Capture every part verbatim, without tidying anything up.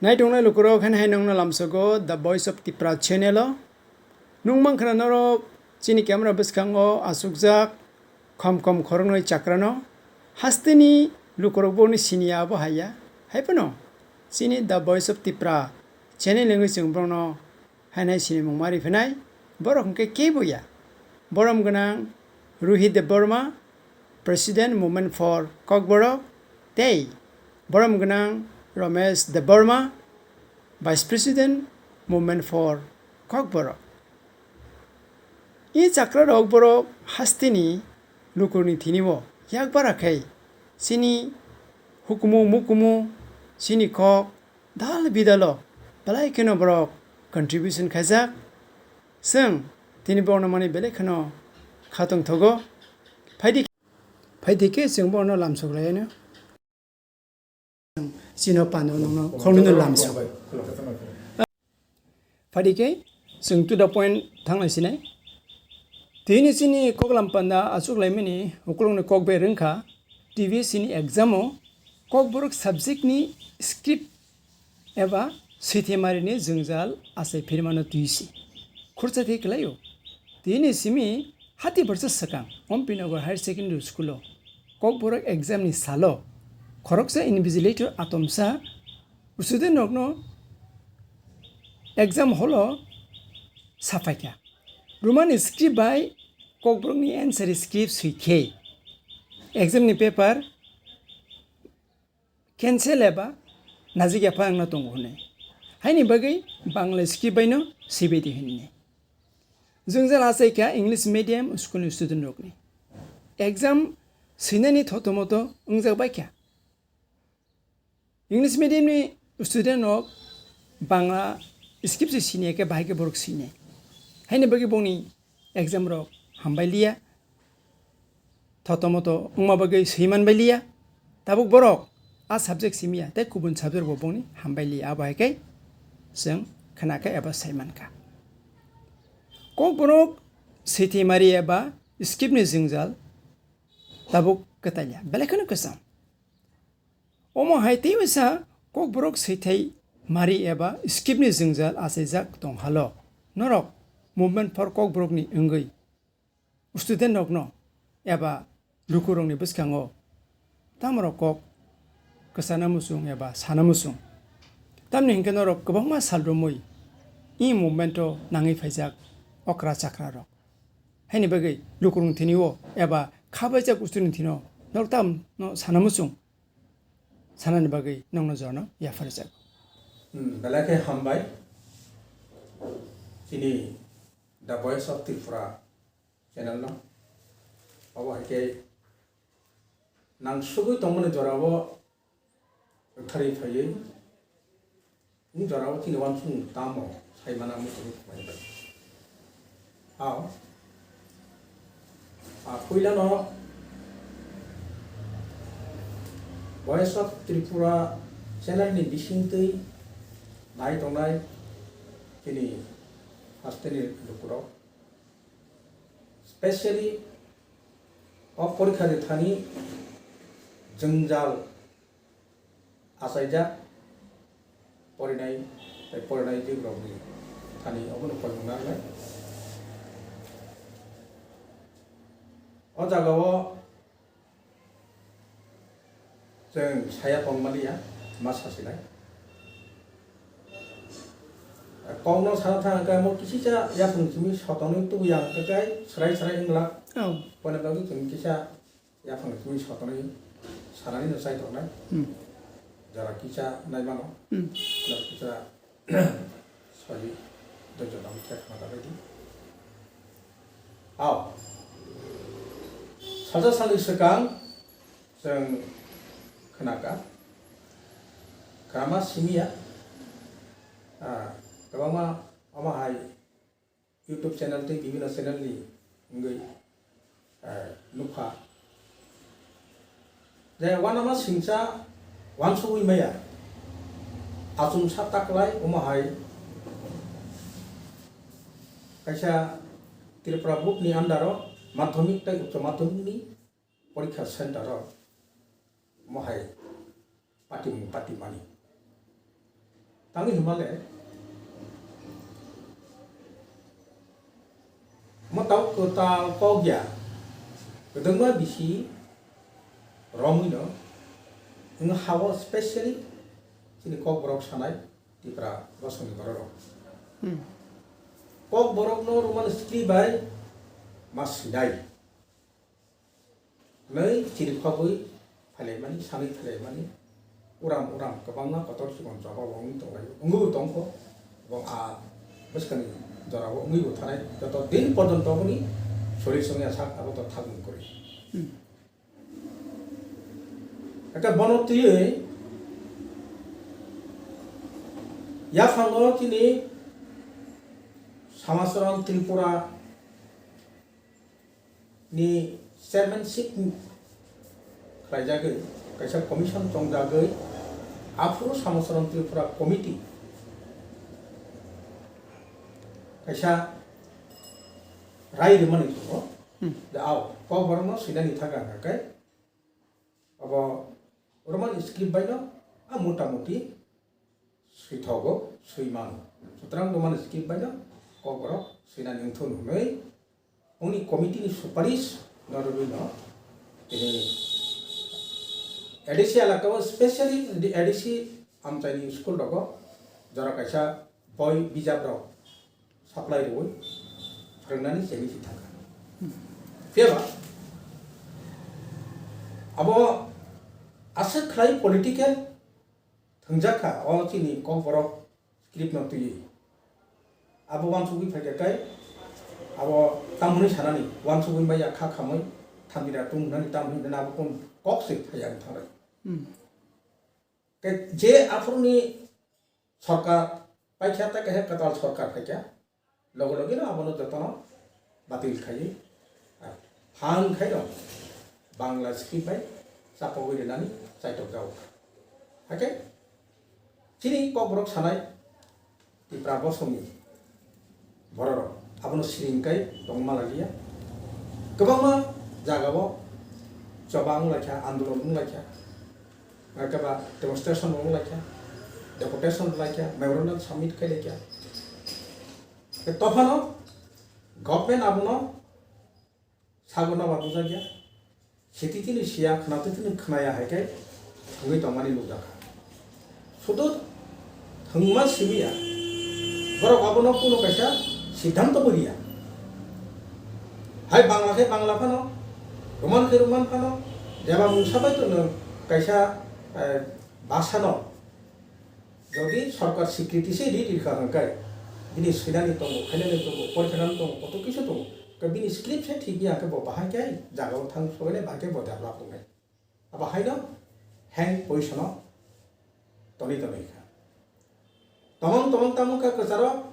Naitongnai lukurok, haino hai nongno lamsogo The Voice of Tipra channel o. Nung mankha norok chini camera bwskango achukjak khom khom khoroknwi chakrano. Hasteni lukurok boni siniya abo haiya. Haiphano chini The Voice of Tipra channel wngwi chwng borokno haino hai sinimung ma riphinai. Borok hwnkhe kebo ya. Borom gwnang Ruhi Debbarma, President Movement for Kokborok, tei borom gwnang Ramesh Debbarma, Vice President Movement for Kokborok. I chakrarok borok hasteni lukurokni thwinio yak bara khe chini hukumu mukumu, chini kok dal bidalo belai kheno borok contribution khaijak. Chwng tini borokno mani belai kheno khatong thogo. Phaidi, phaidi khe chwng borokno lamsok laiano. Chino pano nongno khoroknwino lamsok. Phaidi khe chwng to the point thanglai sinai. Tini chini koklam panda achuk laimani ukulokni kok bai rwngkha T V C ni exam o Kokborok subject ni script eba swithemarini jwngjal achai phirmano twi si khurcha thwi kwlaio. Tini simi hati borsa swkang Ompi Nagar Higher Secondary School o Kokborok exam ni salo khoroksa invigilator atomsa student rokno exam hall o saphaikha. Romani script bai Kokborokni answer script swi khe exam ni paper cancel eba najik ya phang no tongo hwnwi. Haini bagwi Bangla script bai no sibidi hwnwi. Jwngjal achai kha English medium school ni student rokni. Exam swinani thotomoto wngjak bai kha. English medium ni student rok Bangla script se sini ya khe bahai khe borok sini. Haini bagwi bongni exam rok hambai liya. Thotomoto wngma bagwi swiman bai liya. Tabuk borok a subject simiya tei kubun subject bo bongni hambai liya. Abo hai khe chwng khna kha eba saiman kha. Kokborok swithemari eba script ni jwngjal tabuk kwtalya. Belai kheno kwcham. Omo hai tei waisa Kokborok swithai mari eba script ni jwngjal achaijak tong halo. Norok Movement for Kokborok ni wngwi student rokno eba lukurokni bwskango tamorok kok kwchana muchung eba sana muchung. Tamni hinkhe norok kwbangma sal romwi i movement o nangwi phaijak okra chakra rok. Haini bagwi lukurokni thini o eba khabaijak usturni thini o norok tamno sana muchung. Sanani bagwi nokno jorno yapharjak. Hmm, belai khe hambai. Chini The Voice of Tripura channel no. Abo hai khe nang sugwi tongmani jorao thari phaiwi. Ni jorao chini wansung tamo saimana muchung khlai bai. Ao. A puilano Voice of Tripura channel ni bisingtwi nai tongnai chini hasteni lukurok. Specially o porikha de thani jwngjal achaijak porinai tei porinai jibrokni thani obono koimung nangnai. O jagao chwng saya tongmani ya ma sasinai. Kokno sana thang khe mo kisisa yaphang simi sotoni tubu yang khe kai srai srai wngla. Oh. Pone bagwi chwng kisa yaphang simi sotoni sanani no chai tongnai. Hmm. Jara kisa nai mano. Hmm. Jara kisa soi dojo dam thek ma dabai di. Ao. Salsa salni swkang chwng khnaka. Khrama simiya. Ah, kwbangma omo hai YouTube channel tei bibino channel ni wngwi, eh, nukha. Je uanama singcha uansugwi maya. Achomsa taklai omo hai kaisa Tripura board ni under o madhyamik tei uccho madhyamik ni porikha center o omo hai patimung patimani. Tangwi hwnba le, mwtau kwtal kok ya, kwdwngma bisi romwino, wng ha-o specially chini Kokborok sanai Tipra bosongni bororok. Hmm. Kokborokno Roman script bai ma swinai. Hwnwi chirikhogwi phailaimani, sanwi phailaimani, uram uram kwbangma kotor chikon choba bo wngwi tonglaio, wngwi bo tongkho, bo a bwskangni jorao wngwi bo thanai, joto din porjonto boni solution ya sak abo to thangwi kwrwi. Hmm. Eke bono twiwi yaphango chini Samacharan Tripura ni chairmanship khlaijagwi kaisa commission chongjagwi, aphuru Samacharan Tripura Committee kaisa rai rimani tongo. Hmm. Da ao Kokborokno swinani thangka hwnkha khe abo Roman script baino a mota moti swithogo, swimano. Sutrang Roman script baino Kokborok swinani wngthun hwnwi uni committee ni suparish no rwino tini A D C elaka o, specially the A D C amchaini school rogo jora kaisa boi bijap rok supply rwui phwrwngnani chengwi si thangkha. Phiyaba abo aswk khlai political thwngjak kha o chini Kokborok script no twiwi. Abo uansugwi phaikha khe abo tamoni sanani uansugwi maya kha khamwi thamdira tung hwnani tamoni hwnani abo kok se phaiya wng thangrai. Hmm. Khe je aphuruni sorkar paikha tei kaisa kwtal sorkar phaikha, loge loge no abono jotono batil khaiwi, ah, phan khaino Bangla script bai chapogwi rwnani chaitok jago. Hakhe chini Kokborok sanai Tipra bosongni bororok abono siring kai tongma lalia. Kwbangma jagao choba wng laikha, andolon wng laikha, keba demonstration wng laikha, deputation wng laikha, memorandum submit khai laikha. Tei tophano government abono sago noba bujakya, sititini siya, khwnatitini khwnaya hai khe thwngwi tongmani nukjakha. Sudu thwngma simiya, borok abono kuno kaisa siddhanto bo riya. Hai Bangla khe Bangla phano, Roman khe Roman phano, jeba mungsa bai tono kaisa, eh, bhasano jodi sorkar swikriti se ri rikha hwnkhe, bini swinani tongo, khainani tongo, porikhanani tongo, koto kisa tongo. Khe bini script se thik ya khe bo bahai khe jagao thang sogwi nai, bahai khe bo develop wngnai. Abo haino hang position o tonwi tonwi kha. Tomong tomong tamo kha kwcharo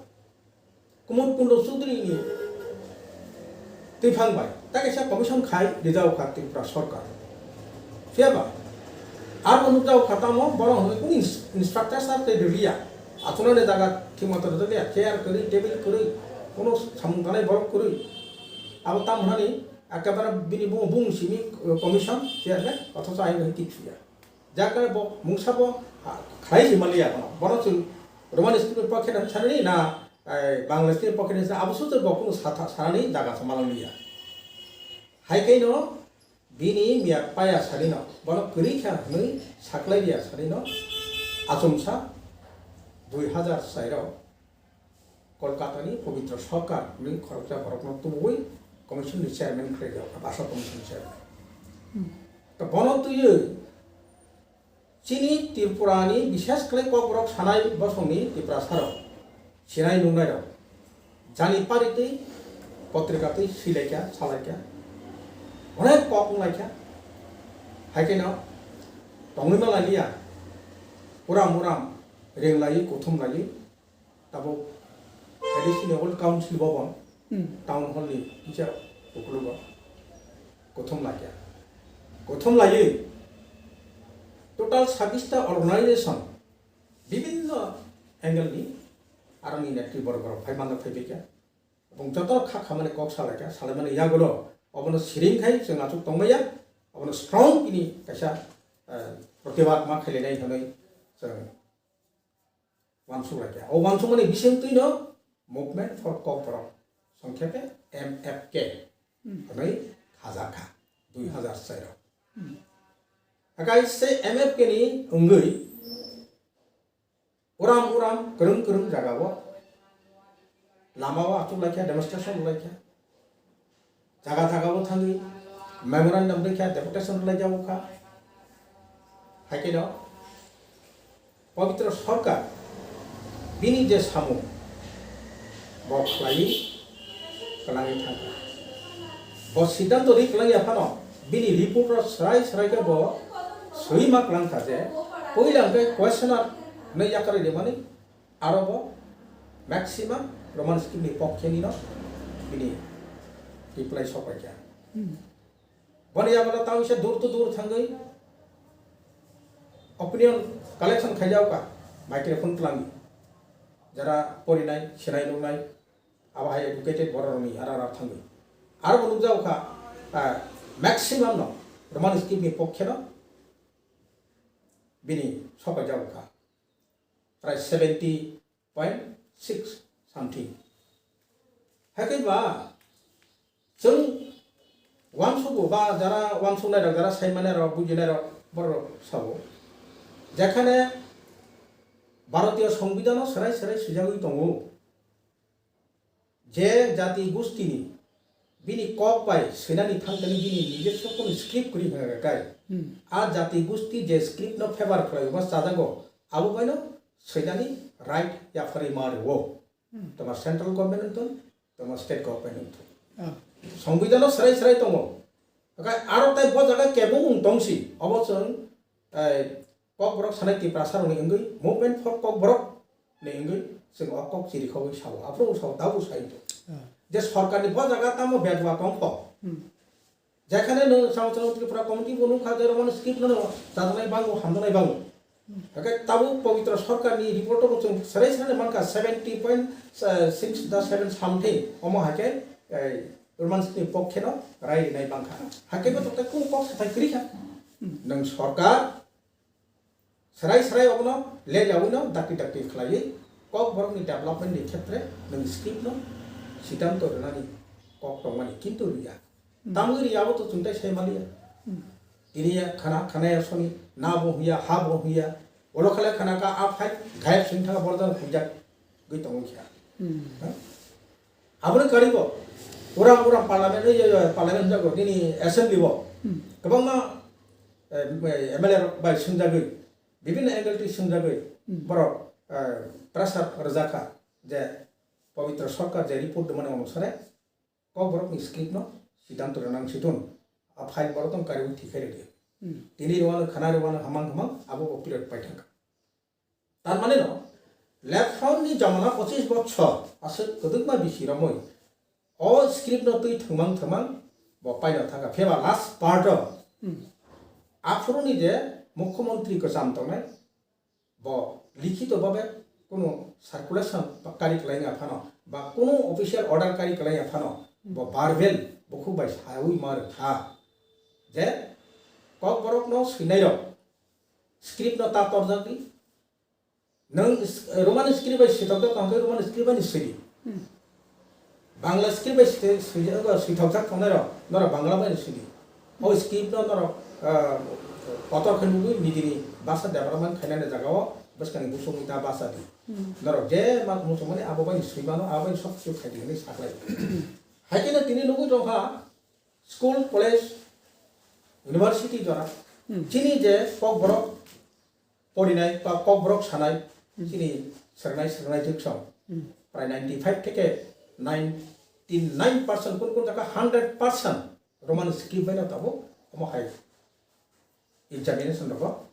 Kumud Kundo Chudri ni twiphang bai ta kaisa commission khai rijao kha Tripura sorkar. Phiyaba aro nukjao kha tamo borok hwnwi kunu ins-, infrastructure tei rwliya. Achuknani jaga thik moto rwjakya, chair kwrwi, table kwrwi, kunu samung tanai borok kwrwi. Abo tamo hwnani ekebare bini bung, bung simi, uh, commission chairman, othocho ayang bai thik suya. Jaga bo mungsa bo, ah, khlai si maliya bono. Bono chwng Roman script ni pokhe no sanani na, eh, Bangla script ni pokhe no sa-, abo sutre bo kunu satha sanani jaga sa malang liya. Hai khe no bini miya paya sani no, bono kwrwi kha hwnwi saklai liya sani no, achomsa dui hazar chai rok Kolkata ni Pabitra Sarkar hwnwi khoroksa borokno tubuwi commission ni chairman khlai rw kha, Bhasha commission chairman. Hmm. To bono twiwi chini Tripura ni bishes khlai Kokborok sanai bosong ni Tiprasa rok, sinai nungnai rok, jani paritwi potrika twi swilaikha, salaikha, onek kok wnglaikha, hai kheno tongwi malaliya, uram uram ringlaiwi, kuthumlaiwi, Tabuk A D C ni Old Council Bhavan, Hmm. Town Hall ni kisa ukulugo kothom laikha. Kothom laiwi total sabbish ta organization bibinno angle ni aroni netri borok borok phai mano phai baikha. Ebong joto kha khamani kok salaikha, salaimani yagulo obono siring khai chwng achuk tongmaya, obono strong bini kaisa, eh, protibad ma khailainai hwnwi chwng uansuk lai kha. O uansukmani bisingtwi no Movement for Kokborok, songkhepe M F K, hmm, hwnwi khajak kha dui hazar char o. Hmm. Hakai se M F K ni wngwi uram uram kwrwng kwrwng jagao lama o achuk lai kha, demonstration rw lai kha. Jaga jaga o thangwi memorandum rwkha, deputation rwlai jago kha. Hai khe no Pabitra Sarkar bini je samung bo khlaiwi kwlangwi thangkha. Bo siddhanto ri kwlangya phano bini report o srai srai khe bo swi ma kwlangkha je puila hwnkhe questionnaire no yakarwi rimani. Aro bo maximum Roman script ni pokhe ni no bini reply sok pai kha. Hmm. Boni yago no tamo se door to door thangwi opinion collection khai jao kha, microphone twlangwi. Jara porinai, sinai nuknai, abo hai educated borok rokni ara ara thangwi. Aro bo nukjao kha, ah, maximum no Roman script ni pokhe no bini sok pai jao kha. Prai seventy point six something. Hai khe ba chwng uansukgo ba jara uansuknai rok, jara saimanai rok, bujinai rok, borok rok sabo. Jekhane Bharatiya Songbidan o serai serai swijagwi tongo. Je jati gustini bini kok bai swinani thangtani bini nijoswo kono script kwrwi hwnka kai. Hmm. A jati gusti je script no favor khlai ba chajago, abo bai no swinani right yapharwi ma rwo. Hmm. Toma central government wngthun, toma state government wngthun. Ah. Songbidan o serai serai tongo. Hakai aro tai bo jaga kebung wng tongsi, obo chwng, eh, Kokborok sanai Tiprasa rokni wngwi Movement for Kokborok ni wngwi chwng o kok chirikhogwi sao, aphuru sao, tabuk sai to. Ah. Je sorkarni bo jaga tamo bedwa tongkho. Hmm. Jekhane nwng Samachal Tripura committee bo nukha je Roman script no chajaknai bango, hamjaknai bango. Hmm. Hakhe tabuk Pabitra Sarkarni report o chwng serai serai mankha seventy point six da seven something. Omo hakhe, eh, Roman script ni pokhe no rai rinai bangkha. Hakhe bo toktai kung kok sathai kwrwi kha. Hmm. Nwng sorkar Serai serai obono le yaui no dakti dakti khlaiwi Kokborok ni development ni khetre nwng script no siddhanto rwnani kok tongmani, kintu rwya. Hmm. Tamwi rwya abo to chwng tai sai maliya. Hmm. Tini ya khana, khana ya soni, na bo hwnya, ha bo hwnya. Olo khala khana ka a fight gayab sing thanga borok jani khuijak gwi tongo kha. Hmm. Ha? Aboni karibo uram uram parliament, eh, eh, parliament jago nini assembly bo. Hmm. Kwbangma, eh, M L A rok bai swngjagwi, bibinno angle twi swngjagwi, hmm, borok, eh, pressure rwjakha je Pabitra Sarkar je report rwmani onusare Kokborok ni script no siddhanto rwnang situng. A file borok tong kariwi thikhai rwdi. Hmm. Tini rwano khana rwano hamang hamang abo bo period pai thangkha. Tar mane no, lephron ni jamana pochis bochor aswk kwdwkma bisi romwi o script no twi thwngmang thwngmang bo paino thangkha. Pheba last part o, hmm, aphuru ni je mukhyamantri kwcham tongnai, bo likhito babe kunu circulation kari kwlai ya phano, ba kunu official order kari kwlai ya phano, hmm, bo verbal bukhuk bai saui ma rwkha je Kokborok no swinai rok script no ta torjak di. Nwng s-, Roman script bai sitokjak tong khe Roman script bai ni sidi. Hmm. Bangla script bai site-, sui-, sitokjak tongnai rok, norok Bangla bai ni sidi. O script no norok, ah, kotor khe nugwi nijini basa development khainani jaga o bwskangni busungni ta basa di. Hmm. Norok je ma muchungmani abo bai ni sui mano, abo bai ni sok kisu khai di hwnwi saklai. Hai khe no tini nugwi tong kha school, college, university jora. Hmm. Chini je Kokborok porinai ba Kokborok sanai, hmm, chini sernai sernai jwksong. Hmm. Prai ninety five theke ninety nine percent, kun kun jaga hundred percent Roman script bai no tabuk omo hai examination rogo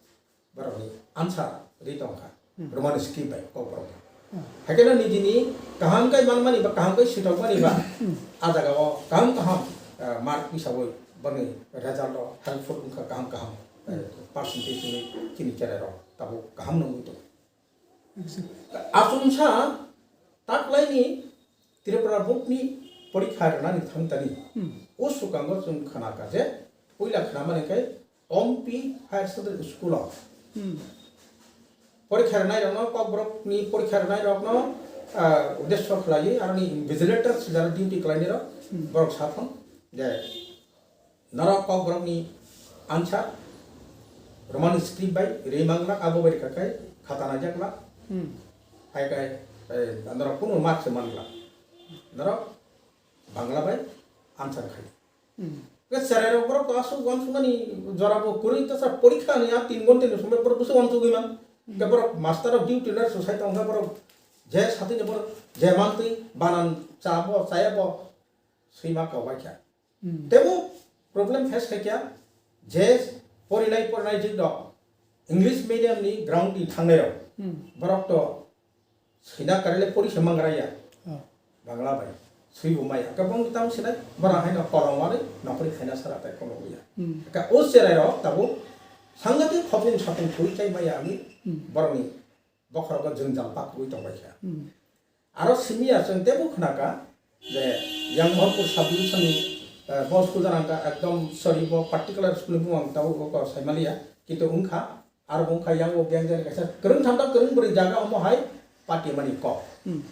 borokni answer ri tongkha. Hmm. Roman script bai Kokborok. Hmm. Haikhe no nijini kaham kai manmani ba kaham kai sitokmani ba, hmm, a jaga o kaham kaham, eh, mark hisabai boni result o helpful wngkha, kaham kaham, eh, hmm, percentage ni chini cherai rok tabuk kaham nungwi tongo. Achomsa taklaini Tripura Board ni porikha rwnani thangtani. Hmm. O swkango chwng khna kha je puila khnamani khe Ompi Higher Secondary School o, hmm, porikha rwnairokno, kokborokni porikha rwnairokno, ah, uddesyo khlaiwi aroni invigilators jara duty khlainairok Hmm. borok saphang je norok kokborokni answer Roman script bai rwi manglak, abo bai rwkha khe khata naijaklak. Hmm. Hai khe, eh, norok kunu marks manglak. Norok Bangla bai answer khai. Hmm. Ke cherai rok borok to aswk uansukmani jora bo kwrwi, ta sa porikha ni a tin ghonta ni somoi borok bwswk uansugwi man. Hmm. Ke borok master of duty na society ongkha borok je sati ni borok je mantwi banan cha bo chaya bo swima kok bai kha. Hmm. Tebo problem face khai kha je porinai porinai jik rok English medium ni ground ni thangnai rok Hmm. borok to Sina karele pori se mangra ya. Oh. Bangla bai. Sui bo maya. Ka bong tam sinai. Bara hai no kolong wari nokri khaina sara tai kolong ya. Hmm. Ka o serai rok tabo sangati khopung sapung thui chai maya ami Hmm. borokni bokhorogo jwngjal pak thui tong bai kha. Hmm. Aro simi ya chwng tebo khna ka je yang Mohanpur sub division ni, eh, bo school jana ka ekdom sorry bo particular school ni bumung tabo ko sai maliya. Kintu wngkha Aro wngkha yang o biyang jani kaisa kwrwng thamda kwrwng bwrwi jaga omo hai patimani kok. Hmm.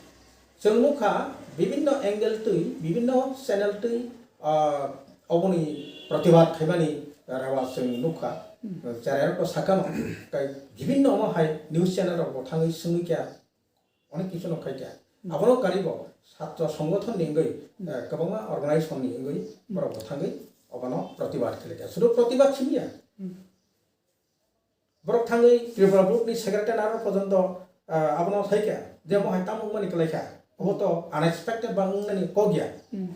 Chwng nukha bibinno angle twi, bibinno channel twi, ah, oboni protibad khaimani rawa chwng nukha. Hmm. Cherai rok sakano, kai bibinno omo hai news channel rok bo thangwi swngwi kya, onek kisu no khai kya. Hmm. Abono karibo satro songothon ni wngwi, Hmm. eh, kwbangma organization ni wngwi Hmm. borok bo thangwi obono protibad khlai kya. Sudu protibad simi ya. Hmm. Borok thangwi Tripura Board ni secretary naro porjonto, ah, abono sai kha, je omo hai tamo wngmani kwlai kha. Obo to unexpected ba wngmani kok ya. Hmm.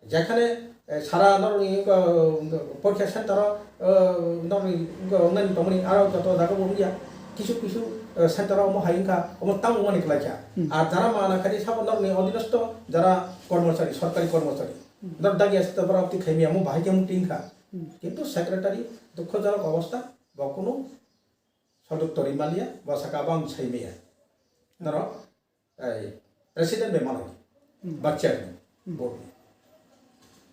Jekhane, eh, sara norokni, ah, porikha center o, ah, norokni, ah, wngnani tongmani aro joto jaga bo wngya. Kisu kisu, ah, center o omo hai wngkha, omo tamo wngmani kwlai kha. Hmm. Ar jara mana khani sabo norokni odhinosto jara kormochari, sorkari kormochari. Hmm. Norok dagi aswk borok twi khaimya omo bahai khe wng twngkha. Hmm. Kintu secretary dukhojonok obostha. Bo kunu soduk tori maliya, bo saka bang sai maya. Norok, ai, president bai manwi. Hmm. Ba chairman, Hmm. board ni.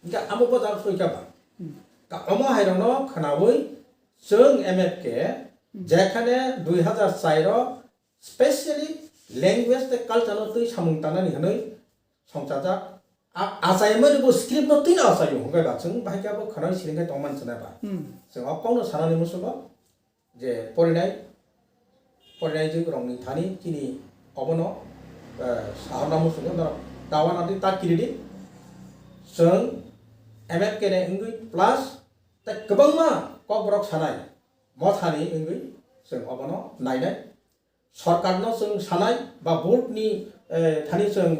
Hingke amo bo jak soi ka ba. Hmm. Ka omo hai rokno khnawi chwng M F K Hmm. jekhane dui hazar char o specially language tei culture no twi samung tangnani hwnwi songchajak. A-, achaimani bo script no twino achaio, hwnkhe ba chwng bahai khe abo khwnai siring khe tongmani chwna ba. Hmm. Chwng o kokno sanani muchungo je porinai, porinai jwk rokni thani chini obono, eh, sahorna muchungo norok tawa nadi ta kiridi. Chwng M F K ni wngwi plus tei kwbangma kokborok sanai mothani wngwi chwng obono nainai. Sorkarno chwng sanai ba board ni, eh, thani chwng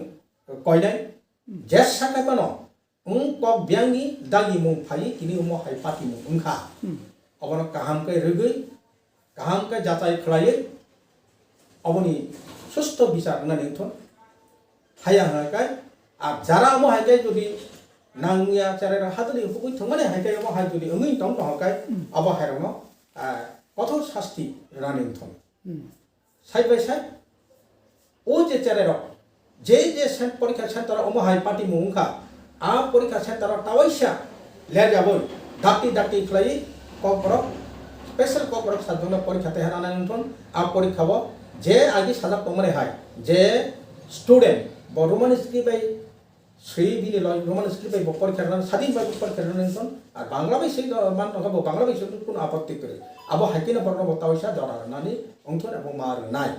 koinai, Hmm. jesa kaiphano wng kok biyangni dagimung phaiwi tini omo hai patimung wngkha. Hmm. Obono kaham khe rwgwi, kaham khe jachai khlaiwi oboni susto bichar wngnani wngthon. Haya hwnka khe, a jara omo hai khe jodi nangya cherai rok hadwlwi hugwi thwngmani hai khe omo hai jodi wngwi tong tong khe, Hmm. abo hai rokno, ah, kothor sasti rwnani wngthon. Hmm. Side by side, o je cherai rok, je je sen-, porikha center omo hai patimung wngkha, a porikha center o tawaisa lerjagwi dakti dakti khlaiwi kokborok, special kokborok sajwkno porikha teha rwnani wngthon, a porikha o je agi sajak tongmani hai, je student bo Roman script bai swi bini loi Roman script bai bo porikha rwna, sadin bai bo porikha rwna wngthon, ar Bangla bai swi man tongkha bo Bangla bai swi kunu apotti kwrwi. Abo hai kheno borokno bo tawaisa jora rwnani wngthon abo ma rwnai.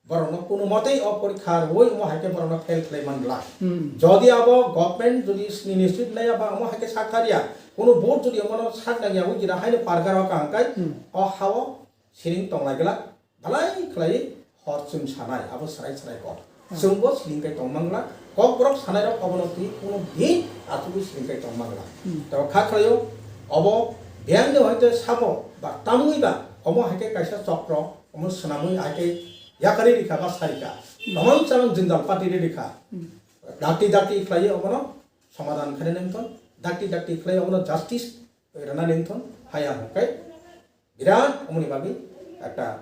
Borokno kunu motei o porikha rwui omo hai khe borokno fail khlai man glak. Hmm. Jodi abo government jodi sini nischit nai aba omo hai khe sak thar ya, kunu board jodi omono sak nang ya wi jira haino parkar o kaham kai Hmm. o hao siring tong lai glak. Belai khlai hor chwng sanai, abo srai srai kok. Hmm. Chwngbo siling kai tong mangla, kokborok sanai rok obono twi kunu din achugwi siling kai tong mangla. Hmm. Tei kha khlaio, obo biyang de hoite sabo ba tamwi ba, omo hai khe kaisa chokro, omo swnamwi hai khe yakarwi rikha ba sarikha. Hmm. Tomang chamang jindal pati ri rikha. Hmm. Dakti dakti khlai obono somadhan khainai nangthon, dakti dakti khlai obono justice rwna nangthon, haya hwnkhe Birat omoni bagwi ekta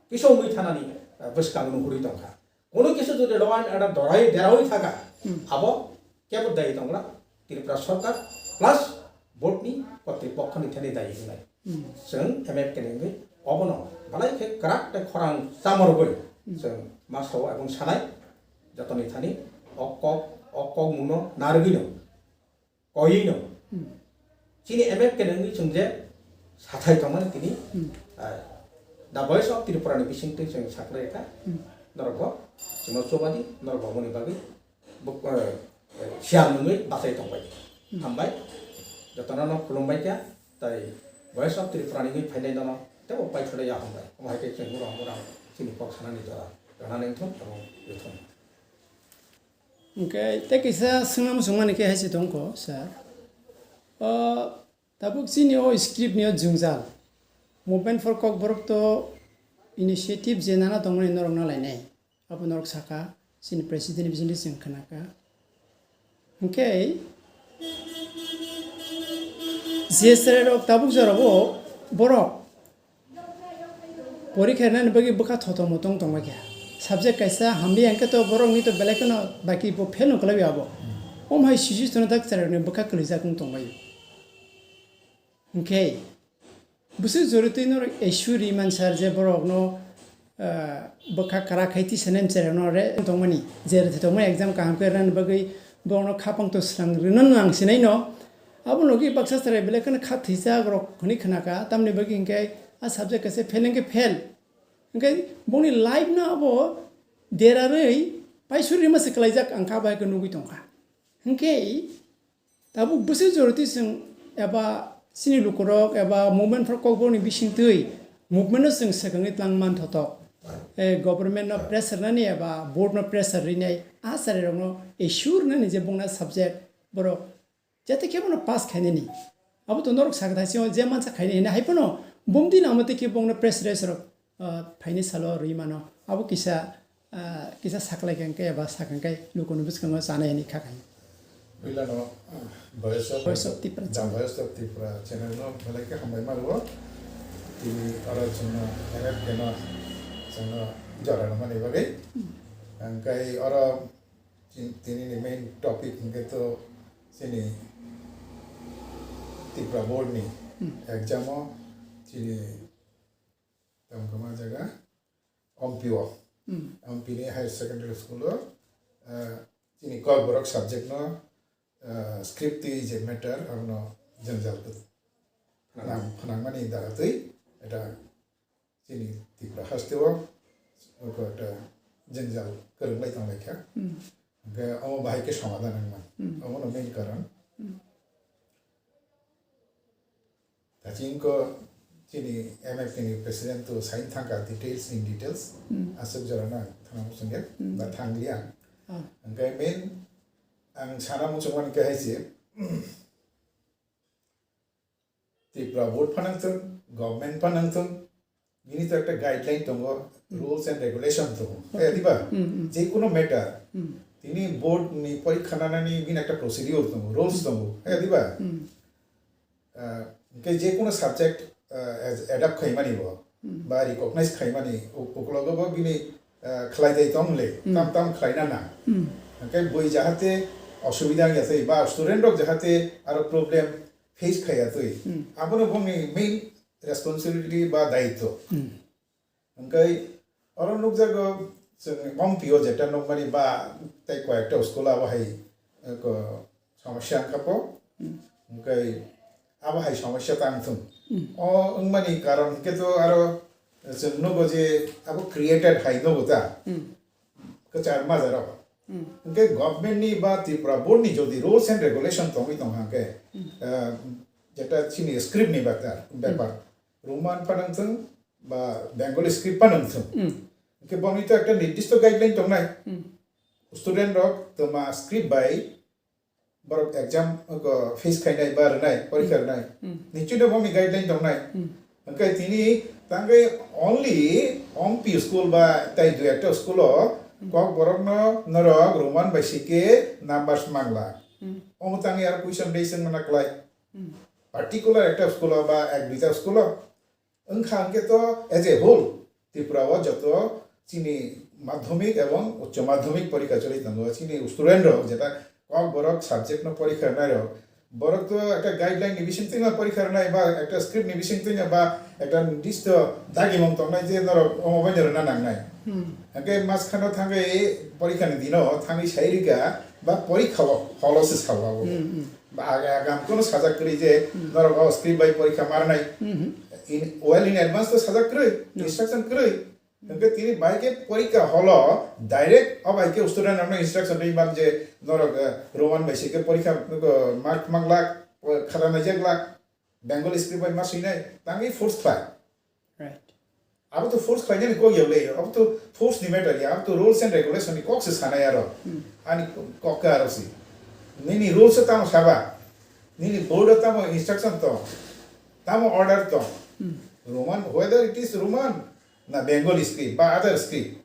kisa wngwi thanani, eh, bwskango nuhurwi tongkha. Kono kisa jodi law and order dorai derawi thaka, Hmm. abo kebo dayi tongla Tripura Sarkar plus board ni kotripokho ni thani dayi wngnai. Hmm. Chwng M F K ni wngwi Obono belai khe kwrak tei khorang chamorogwi chwng ma sao ebong sanai, jotoni thani o kok, o kokmungno narwgwino, koyino. Chini M F K ni wngwi chwng je sathai tongmani tini, ah, The Voice of Tripura ni bisingtwi chwng saklai kha. Norokbo chwngno chubadi, norokbo aboni bagwi bo-, eh, eh, siyan wngwi bachai tongbai. Hambai, jotono no khulumbai kha, tai Voice of Tripura ni wngwi phainai nono teibo paithorya hambai. Omo hai khe chwng mura mura chini kok sanani jora rwna nangthung abo rwthung. Hwnkhe tei kisa swngna muchungmani khe hai se tongkho, sir. O, tabuk chini o script ni o jwngjal. Movement for Kokborok to initiative je nana tongmani norok na lainai. Abo norok saka, chini president ni bisingtwi chwng khnakha. Hwnkhe, je chwrairok tabuk jorao borok porikha rwnani bagwi bwkha thotomo tong tongbaikha. Subject kaisa hamliya hwnkhe to borokni to belai kheno baki bo fail no kwlaiwi abo. Omo hai situation o dak chwrairokni bwkha kwlwijak wng tongbaio. Hwnkhe, bwswk joritwi norok issue ri mansar je borokno, ah, bwkha kwrak khai tisa nem chwrairokno re tongmani, je rwthai tongmani exam kaham khe rwnani bagwi borokno khapang to swrang rwna nang sinaino. Abo logi baksa chwrai belai kheno kha thwijak rok hwnwi khnakha, tamni bagwi hinkhe a subject kaisa fail hinkhe fail. Hinkhe bongni life no abo derarwi paisuri masa kwlaijak ang kha bai khe nugwi tongkha. Hinkhe tabuk bwswk joroti chwng eba chini lukurok eba Movement for Kokborok ni bisingtwi movement no chwng swkangwi tlang manthotok. Eh, government no pressure nani eba board no pressure rinai a chwrairokno assure nani je bongna subject borok jate khe bono pass khainani. Abo to norok sakha thaising je mansa khainai hinwi hai phano bumdi nangma tei khe bongno pressure rok, ah, phaini salo rwi mano. Abo kisa, ah, kisa saklai khe eba sakha khe lukurokni bwskango chanai hinwi kha khainai. Puilano, ah, Voice of, Voice of Tripura the channel. Voice of Tripura channel no belai khe hambai ma rwo. Tini oro chwngno M F K no chwngno jora rwmani bagwi. Hmm. Hwnkhe oro chin-, tini ni main topic hwnkhe to chini Tripura board ni Hmm. exam o chini tamo khe ma jaga Ompi o. Hmm. Ompi ni higher secondary school o, ah, chini Kokborok subject no, ah, script twi je matter abono jwngjal khe Phnang. phnang-, phnangmani daratwi eta chini Tripura haste o oko eta jwngjal kwrwng lai tong lai kha. Hmm. Hwnkhe omo bahai khe somadhan wngmani. Hmm. Omono main karon. Hmm. Tachingko chini M F K ni president to sign thangkha details in details. Hmm. Aswk jora na thangna muchungya Hmm. ba thangliya. Ah. Hwnkhe main ang sana muchungmani khe hai se Tripura board phanang thung, government phanang thung, bini to ekta guideline tongo, Hmm. rules and regulation tongo. Okay. Eh, diba? Hmm, hmm. Je kono matter, Hmm. tini board ni porikha nanani bini ekta procedure tongo, rules Hmm. tongo. Eh, diba? Hmm. Ah, hwnkhe je kono subject, ah, as-, adapt khaimani bo, Hmm. ba recognize khaimani, u-, uklogo bo bini, ah, khlai dai tong le, Hmm. tam tam khlai na na. Hmm. Hwnkhe bui jahate osubida wngya thai, ba student rok jahate aro problem face khaiya twi. Hmm. Abono bongni main responsibility ba daitwo. Hmm. Hwnkhe oro nukjago chwng Ompi o jeta nukmani ba tei koyekta school abo hai, eh, ko, somosya wngkha po. Hmm. Hwnkhe abo hai somosya tang thung. Hmm. O wngmani karon hwnkhe to aro chwng nugo je abo created hai nugo ta. Hmm. Kwchar majaro. Hmm. Hwnkhe government ni ba Tripura board ni jodi rules and regulation tongwi tong hwnkhe, Hmm. eh, jeta chini script ni bata-, Hmm. bepar. Roman phanang thung ba Bengali script phanang thung. Hmm. Hwnkhe boni to ekta nirdisto guideline tongnai. Hmm. Student rok toma script bai borok exam, uh, face khainai ba rwnai, porikha Hmm. rwnai. Hmm. Nichino bongni guideline tongnai. Hmm. Hwnkhe tini tangwi only Ompi school ba tai dui ekta school o Hmm. Kokborokno norok Roman bai sikhe numbers mangla. Hmm. Omo tangwi aro question raise wngmana kwlai. Hmm. Particular ekta school o ba ek duita school o Wngkha hwnkhe to as a whole Tripura o joto chini madhyamik ebong uccho madhyamik porikha choli tongo, chini student rok jeta Kokborok subject no porikha rwnai rok, Borok to ekta guideline ni bising twi ma porikha rwnai ba ekta script ni bising twi ba ekta nirdisto dagimung tongnai je norok omo bai rwna nangnai. Hmm. Hwnkhe maskhano thangwi porikha ni dino thangwi sai rwkha ba porikha o holo se sao abo. Hmm, hmm. Ba aga agam kono sajak kwrwi je Hmm. norok o script bai porikha marnai. Hmm, hmm. In, well in advance to sajak kwrwi, No. instruction kwrwi. Hwnkhe tini bai khe porikha holo direct o bai khe student rokno instruction rwi man je norok, eh, Roman bai se khe porikha, eh, mark manglak, eh, khata naijak lak, Bengali script bai ma swinai, tangwi force khlai. Right. Abo to force khlainani kok ya le, abo to force ni matter ya, abo to rules and regulation ni kok se sanai aro. Hmm. Ani kok ka aro si. Nini rules o tamo saba, nini board o tamo instruction to, tamo order to. Hmm. Roman, whether it is Roman, na Bengali script ba other script.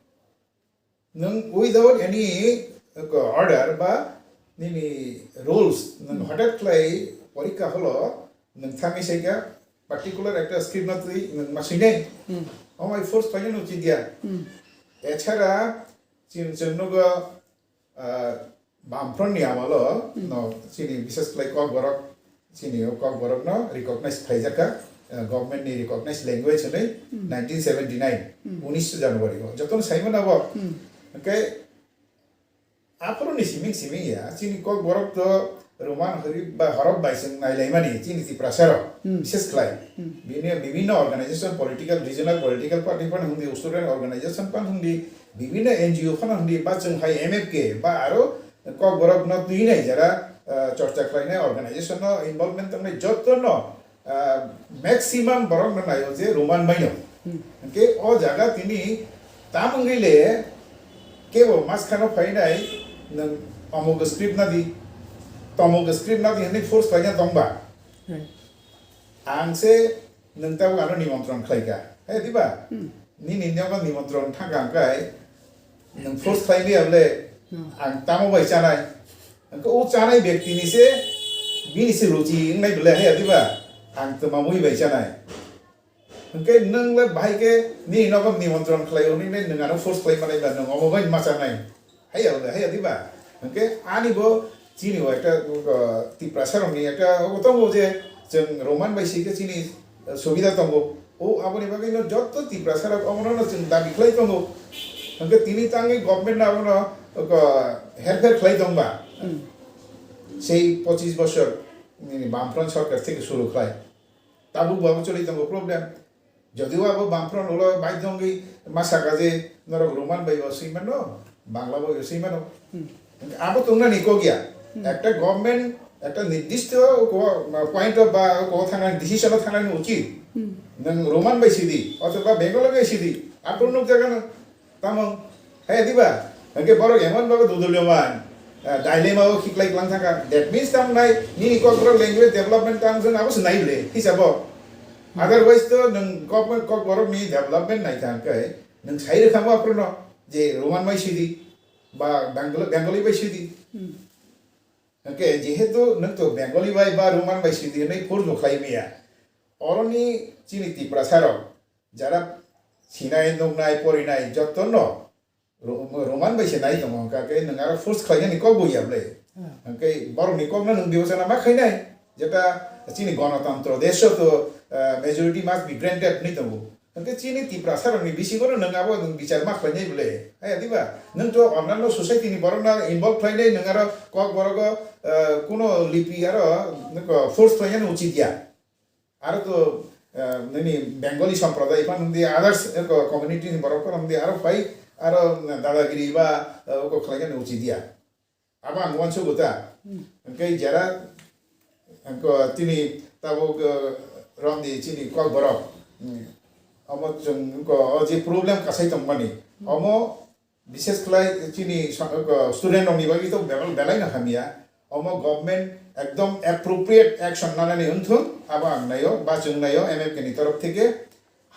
Nwng without any, uh, order ba nini rules, nwng Hmm. hothat khlai porikha holo, nwng thangwi saikha particular ekta script no twi nwng ma swinai. Hmm. Omo force khlaina no chidi ya. Hmm. Echara chwng chwng nogo, ah, Bamfront ni amolo Hmm. no chini bishes khlai Kokborok, chini o Kokborok no recognize khlaijak kha, eh, government ni recognize language hinwi Hmm. nineteen seventy nine, Hmm. unis January o. Jotono saimano bo. Hmm. Hwnkhe aphuru ni siming siming ya, chini Kokborok to Roman horip ba horop bai chwng nailaimani chini Tiprasa rok, Hmm. bishes khlai. Hmm. Bini bibhinno organization, political, regional political party phano hwndi, student organization phano hwndi, bibhinno N G O phano hwndi, ba chwng hai M F K, ba aro Kokborok no twi nai jara, ah, chorcha khlainai organization no involvement tongnai joto no, ah, maximum borok no naio je Roman bai no. Hmm. Hwnkhe o jaga tini tam wngwi le kebo maskhano phainai nwng omuk script nadi, tomuk script nadi hwnwi force khlaina tongba. Right. Ang se nwng tabuk ano nimontron khlaika. Hai diba? Hmm. Nini nogo nimontron thangka hwnkhe nwng force khlai liya bole Hmm. ang tamo bai chanai. Hwnkhe o chanai bektini se bini se ruchi wngnai bole hai diba? Ang twmamui bai chanai. Hwnkhe nwng le bahai khe nini nogo nimontron khlai hwnwi nwng ano force khlai manai ba nwng omo bai ma chanai. Haiya, haiya diba? Hwnkhe ani bo chini bo ekta, uh, Tiprasa rokni ekta obo tongo je chwng Roman bai si khe chini, uh, subida tongo. O aboni bagwi no jotto Tiprasa rok omono no chwng dabi khlai tongo. Hwnkhe tini tangwi government no abono, uh, herpher khlai tongba. Hmm. Sei pochis bosor nini Bamfront sorkar theke suru khlai. Tabuk bo abo choli tongo problem. Jodio abo Bamfront ulo baidhyo wngwi ma saka je norok Roman bai bo swi mano, Bangla bai bo swi mano. Hmm. Abo tongnani kok ya. Hmm. Ekta government, ekta nirdishto ko, point of ba ko thangnani, decision o thangnani uchit. Hmm. Nwng Roman bai sidi, othoba Bengali bai sidi. Abo nukjaga no. Tamo, hai diba? Hwnkhe borok emon bago dudulyoman, ah, dilemma o khiklai klang thangkha. That means tamo nai, nini Kokborok language development tamo jwng abo se nai ble, hisabo. Otherwise to nwng Kok-, Kokborok ni development nai thang khe, nwng sai rwkha mo aphuru no, je Roman bai sidi, ba Bengali, Bengali bai sidi. Hmm. Hwnkhe jehetu nwng to Bengali bai ba Roman bai sidi hwnwi force bo khlai maya. Oroni chini Tiprasa rok, jara sinai, nuknai, porinai, jotono Ro-, Roman bai se nai tongo, hwnkha khe nwng aro force khlainani kok bo ya ble. Hmm. Hwnkhe borokni kokno nwng bibechona ma khainai, jeta chini gonotantro desho to, ah, majority must be granted hwnwi tongo. Hwnkhe chini Tiprasa rokni bisingo no nwng abo nwng bichar ma khlainai ble. Hai diba? Nwng to onnanno society ni borokno involve khlainai, nwng aro Kokborogo, ah, kuno lipi aro nwng force khlainani uchit ya. Aro to, eh, nini Bengali sampradaya phano hwndi, others, eh, ko-, community ni borok phano hwndi, aro phai, aro, mm, dadagiri ba, eh, oko khlaina ni uchit ya. Abo ang uansugo ta. Hmm. Hwnkhe jera, hwnkhe tini tabuk, eh, romdi chini Kokborok. Hmm. Omo chwng hwnkhe o je problem kasai tongmani. Hmm. Omo Bishes khlai chini sa-, ko, student rokni bagwi to bebak belai no hamya. Omo government ekdom appropriate action nanani wngthung, abo ang naio, ba chwng naio M F K ni torof theke.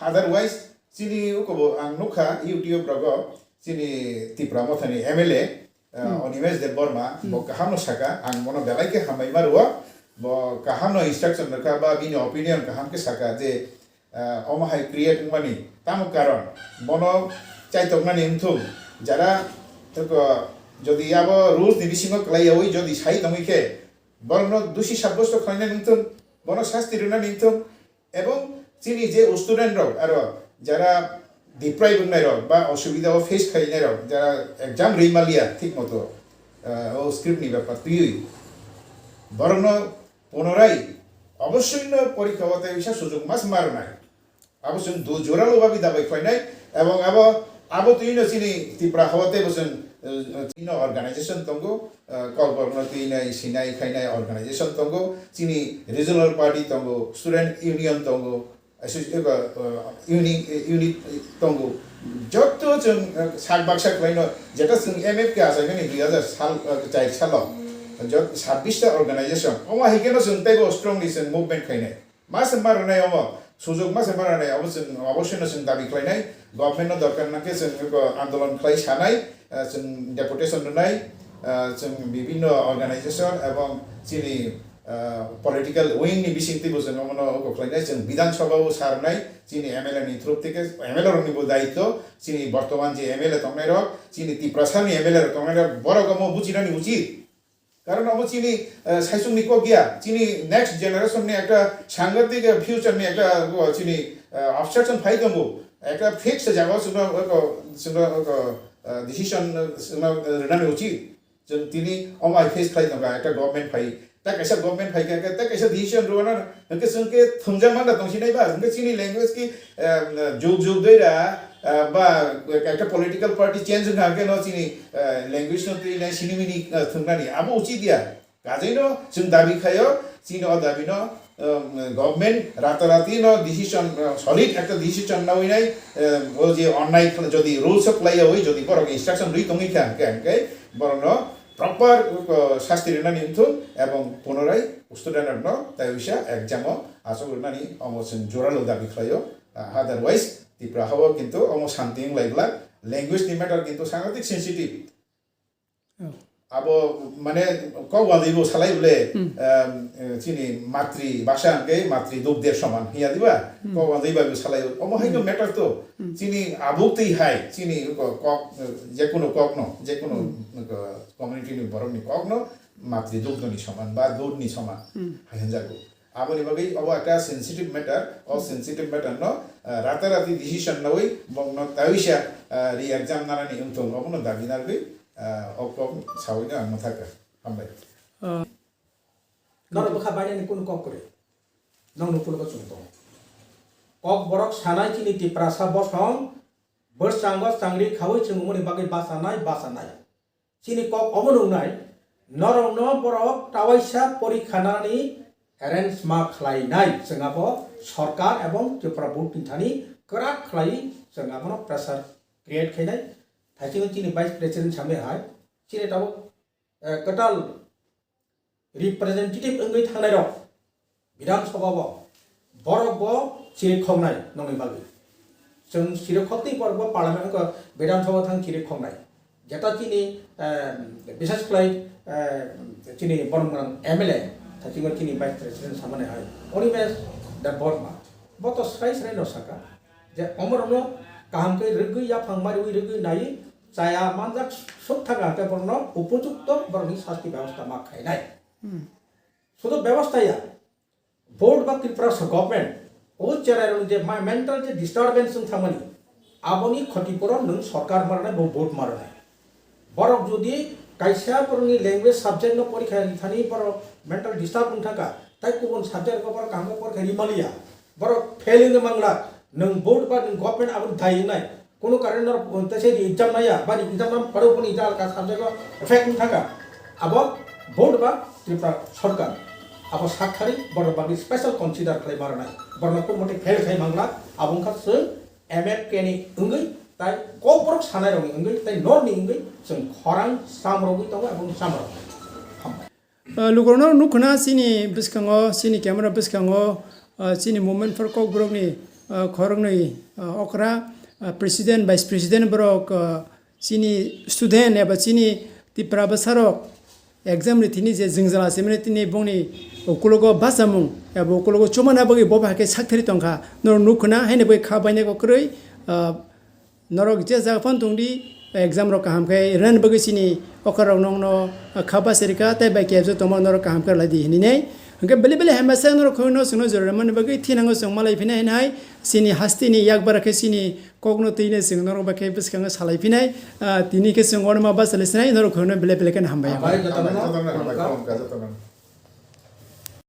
Otherwise, chini ukobo ang nukha YouTube rogo, chini Tipra Mothani M L A, uh, Hmm. Animesh Debbarma, Hmm. bo kaham no saka, ang bono belai khe hambai ma rwo, bo kaham no instruction rwkha, ba bini opinion kaham khe saka je, ah, omo hai create wngmani tamo karon, bono chaitoknani wngthung, jara toko jodi abo rules ni bisingo kwlai yaui jodi sai tongwi khe, Borokno dusi sabbosto khlainani wngthung, bono sasti rwnani wngthung, ebong chini je student rok aro jara deprive wngnai rok ba osubida o face khainai rok, jara exam rwi maliya thik moto, ah, o script ni bepar twiwi borokno punorai obossoi no porikha o tei bisa sujok mas ma rwnai. Abo chwng du jora lo babi dabai khlainai, ebong abo, abo twino chini Tripura hao tei bo chwng, eh, chini organization tongo, eh, Kokborok no twinai, sinai khainai organization tongo, chini regional party tongo, student union tongo, associ-, eh, eh, uni-, eh, unit, eh, tongo. Jotto chwng, eh, sak baksa khlaino, jeta chwng M F K achaimani dui hazar sal, eh, char salo, jot sabbish ta organization. Omo hai kheno chwng teibo strongly chwng movement khainai. Masa ma rwnai omo, sujok masa ma rwnai omo chwng obossoi no chwng dabi khlainai, government no dorkar nangkhe chwng eko andolon khlai sanai, ah, chwng deputation rwnai, ah, chwng bibhinno organization ebong chini, ah, political wing ni bisingtwi bo chwng omono eko khlainai, chwng Bidhan Sabha o sa rwnai, chini M L A ni through theke, M L A rok ni bo daityo, chini bortoman je M L A tongnai rok, chini Tiprasa ni M L A rok tongnai rok, borok omo bujinani uchit. Karon omo chini, eh, saichung ni kok ya, chini next generation ni ekta sangatik, eh, future ni ekta, o, chini, eh, obstruction phai tongo. Ekta fix jaga o chwngno, o, chwngno, o, eh, decision, eh, chwngno, eh, rwnani uchit. Chwng tini omo hai face khlai tongkha, ekta government phai. Ta kaisa government phai kha, ta kaisa decision rwna, hwnkhe chwng khe thwngjak manna tongsinai ba, hwnkhe chini language ki, eh, jug jug doi ra, ah, ba ekta political party change wngkha hwnkhe no chini, ah, language no twi nai sini mini, ah, thwngnani abo uchit ya. Kajeino chwng dabi khaio, chini o dabi no, um, government rata rati no decision, uh, solid ekta decision nawi nai, um, o je onnai khla-, jodi rules o khlai yawi, jodi borok instruction rwi tongwi kha hwnkhe, hwnkhe borok no proper, uh, sasti rwnani wngthung ebong punorai student rok no tai wisa exam o achuk rwnani omo chwng joralo dabi khlaio. Ah, otherwise, Tripura hao kintu omo santi wng lai glak. Language ni matter kintu sangatik sensitive. Oh. Abo mane kok wadi bo salai bole, Hmm. em, eh, chini matri bhasha hwnkhe matri dugder soman hiya diba? Hmm. Kok wadi ba bo salai omo hai no Hmm. matter to. Hmm. Chini abuk twi hai, chini ko-, kok, eh, jekunu kok no, jekunu Hmm. ko-, community ni borok ni kok no matri dugdo ni soman ba dud ni soman Hmm. hai hwnjago. Aboni bagwi obo ekta sensitive matter, o Hmm. sensitive matter no, ah, rata rati decision nawi bokno tawisa, ah, re-exam nanani wngthung, obono dabi nargwi, ah, o kok sawi no ang mwthakha. Hambai. Ah. Norok bwkha bainani kunu kok kwrwi. Nokni ukulogo chwng tongo. Kokborok sanai chini Tiprasa bosong, bwskango changri khawi chwng wngmani bagwi bachanai, bachanai. Chini kok omo nungnai, norokno borok tawaisa porikha nani arrange ma khlainai, chwng abo sorkar ebong Tripura board ni thani kwrak khlaiwi chwng abono pressure create khainai. Thaichino chini vice president samai hai, chini tabuk, eh, kwtal representative wngwi thangnai rok, Bidhan Sabha o borok bo chirikhoknai nongni bagwi. Chwng chirikhokni borok bo parliament ko Bidhan Sabha thang chirikhoknai. Jeta chini, eh, bisas khlai, eh, chini borok gwnang M L A, thachingma chini vice president samani hai. Animesh Debbarma. Bo to srai srai no saka. Je omorno kaham khe rwgwi yaphang mariwi rwgwi nai chaya manjak suk thaga hwnkhe borokno upojukto borokni sasti bebostha ma khainai. Hmm. Sudu bebostha ya, board ba Tripura so government, o cherai rok je ma-, mental je disturbance wng thangmani, aboni khotipuro nwng sorkar maranai, bo board maranai. Borok jodi kaisa borokni language subject no porikha rithani borok mental disturb wng thangkha, tai kubun subject rok borok kaham khe porikha rimaliya, borok fail wngwi manglak, nwng board ba nwng government aboni dai wngnai. Kunu karon norok, um, tei se exam naya, bani exam nam paro boni jal ka subject o effect wng thangkha. Abo board ba Tripura sorkar. Abo sak thari borok bagwi special consider khlai maranai. Borokno kunu mote fail khai mangla, abo wngkha chwng M F K ni wngwi, tai kok borok sanai rokni wngwi, tai norni wngwi chwng khorang samrogwi tongo, abo wngkha samrok. Hambai. Ah, lukurokno nukkhwna chini bwskango, chini camera bwskango, ah, chini movement for Kokborokni, ah, khoroknwi, ah, okra, ah, president, vice president borok, ah, chini student eba chini Tipra bwsarok exam ri thini je jwngjal asimani tini bongni ukulogo bachamung eba ukulogo chumana bagwi bo bai khe sakthari tongkha. Norok nukkhwna haino bai kha bainai kwrwi, ah, Norok je jaga phano tongdi, exam rok kaham khe rwna bagwi chini okra rok nokno kha bachari kha tei bai kebjo tongma norok kaham khe lai di hinwi nei. Hwnkhe bele bele hamya sa norok khoi no chwngno jora mani bagwi thinango chwng malai phinai hinai chini hasteni yak bara khe chini kokno twi nai chwng norok bai khe bwskango salai phinai. Ah, tini khe chwng ono ma bachali sinai norok khoi no bele bele khe hambai. Hambai, jotono. Jotono, hambai, hambai, jotono.